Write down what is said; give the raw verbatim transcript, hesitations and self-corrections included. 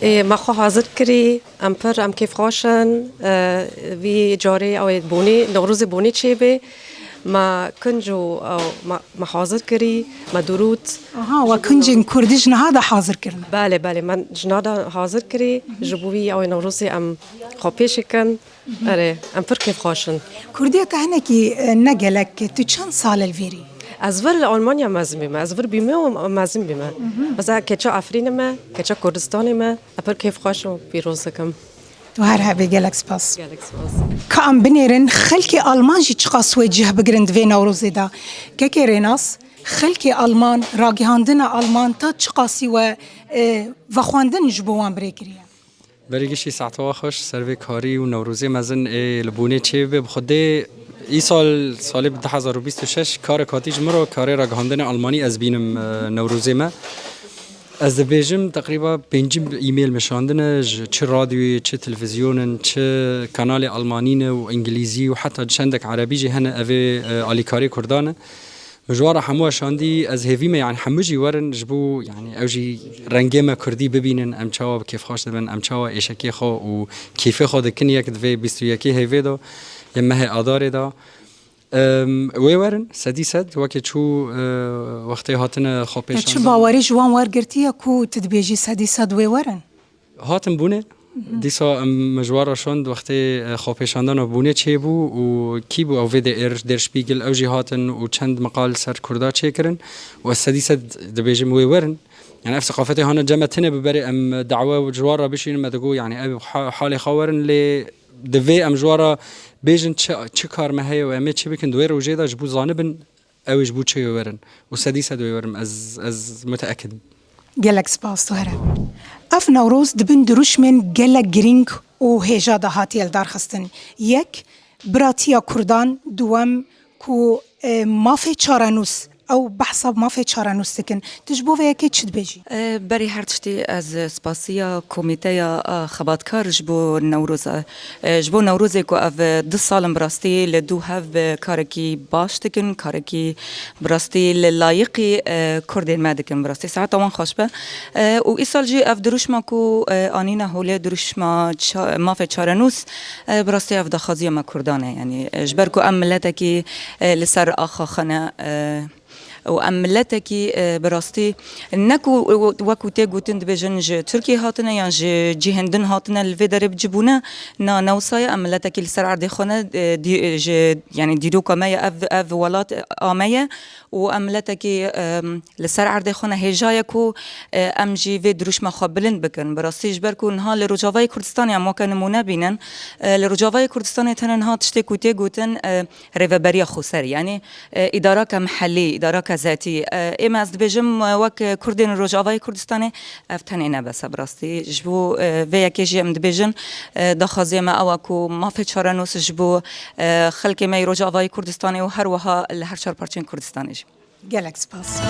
Ê, me xwe hazir kirî, em pir, em kêfxweş in. E, vî carê ew ê bonê, Newrozê bonê çêbê. Me kinc û, ew, me, me hazir kirî, me dirût. Aha, we kincên kurdî ji niha de hazir kirine? Belê, belê, me ji niha de hazir kirî. Ji bo vî ew ê Newrozê em xwe pêşê kin. Erê, em pir kêfxweş in. Kurdiya te hinekî, e, ne gelek, tu çend sal li vêrî? Ez vir li Almanya mezin bîme, ez vir bîme û mezin bîme. Mesela keça Efrînê me, keça Kurdistanê me, ez pir kêfxweş û pîroz dikim. Tu her hebî, gelek spas. Gelek spas. Ka em binêrin, xelkê Alman jî çiqas wê cih bigirin di vê Newrozê de. Kekê Rênas, xelkê Alman, ragihandina Alman ta çiqasî we, e, vexwendin ji bo wan bi rê kiriye? Berî giştî saeta we xweş, ser vê karî û Newrozê mezin ê li Bonê çê bibe. Bi Xwedê îsal, salê du hezar û bîst û şeş, karek hatî ji min re, karê ragihandinê Almanî ez bînim, e, Newrozê me. Ez dibêjim teqrîba pêncî e-mail min şandine, ji çi radyoyê, çi televîzyonin, çi kanalê Almanî ne û Îngilîzî û heta çendek Erebî jî hene, ev ê, e, alîkarê Kurdan e. Min ji wan re hemû şandî, ez hêvî me, yani hemû jî werin, ji bo, yani ew jî rengê me kurdî bibînin, em çawa bi kêfxweş dibin, em çawa êşekê xwe û kêfê xwe dikin yek di vê bîst û yekê heyvê de, yê mehê Adarê de. Em, wê werin, sedî sed, wekî çû, e, wextê hatine xwe pêşandin. Te çi bawerî ji wan wergirtiye ku tu dibêjî sedî sed wê werin? Hatin Bonê. Dîsa em, min ji wan re şand wextê, e, xwepêşandana Bonê çêbû û kî bû ew vê de Der Spiegel, ew jî hatin û çend meqal ser Kurda çêkirin û ez sedî sed dibêjim wê werin. Yani ev seqafetê hane cem me tune bi berê em dawe ji wan re bişînin, me digot, yani ev ha-, halê xwe werin, lê divê em ji wan re bêjin çi, çi kar me heye û em ê çi bikin di wê rojê de ji bo zanibin ew ê ji bo çi wê werin û sedî sed wê werin, ez, ez muteekid im. Gelek spas, tu here. Ev Newroz di bin dirûşmên gelek girîng û hêja de hatiye lidarxistin. Yek, biratiya Kurdan, duwem ku, e, mafê çarenûs, ew behsa mafê çarenûs dikin. Tu ji bo vê yekê çi dibêjî? E, berî her tiştî ez spasiya komîteya, e, xebatkar ji bo Newroz, e, ji bo Newrozê ku ev, e, du sal in bi rastî li dû hev bi karekî baş dikin, karekî bi rastî li layiqî, e, Kurdên me dikin, bi rastî saeta wan xweş be. E, û îsal jî ev dirûşma ku, e, anîne holê, dirûşma ça-, mafê çarenûs, e, bi rastî ev daxwaziya me Kurdan e. Yanî, e, ji ber ku em miletekî, e, li ser axa xwe ne, e, û em miletekî, e, bi rastî ne ku, e, wekû tê gotin dibêjin ji Tirkiyê hatine yan ji cihên din hatine li vê derê bi ci bûne, na, ne wisa ye, em miletekî li ser erdê xwe ne, e, dî-, e, ji, yanî dîroka me ye, ev, ev welat a me ye û em miletekî, e, li ser erdê xwe ne, hêja ye ku, e, em jî vê dirûşma xwe bilind bikin. Bi rastî ji ber ku niha li Rojavayê Kurdistanê em weke nimûne bînin, e, li Rojavayê Kurdistanê tene niha tiştê ku tê gotin, e, rêveberiya xweser, yanî, e, îdaraka mihellî, îdaraka zetî. E, ê me ez dibêjim, e, wek Kurdên Rojavayê Kurdistanê ev tenê ne bes e bi rastî. Ji bo, e, vê yekê jî em dibêjin, e, daxwaziyê me ew e ku mafê çarenûs ji bo, e, xelkê me yê Rojavayê Kurdistanê û her wiha li her çar parçeyên Kurdistanê jî. Gelek spas.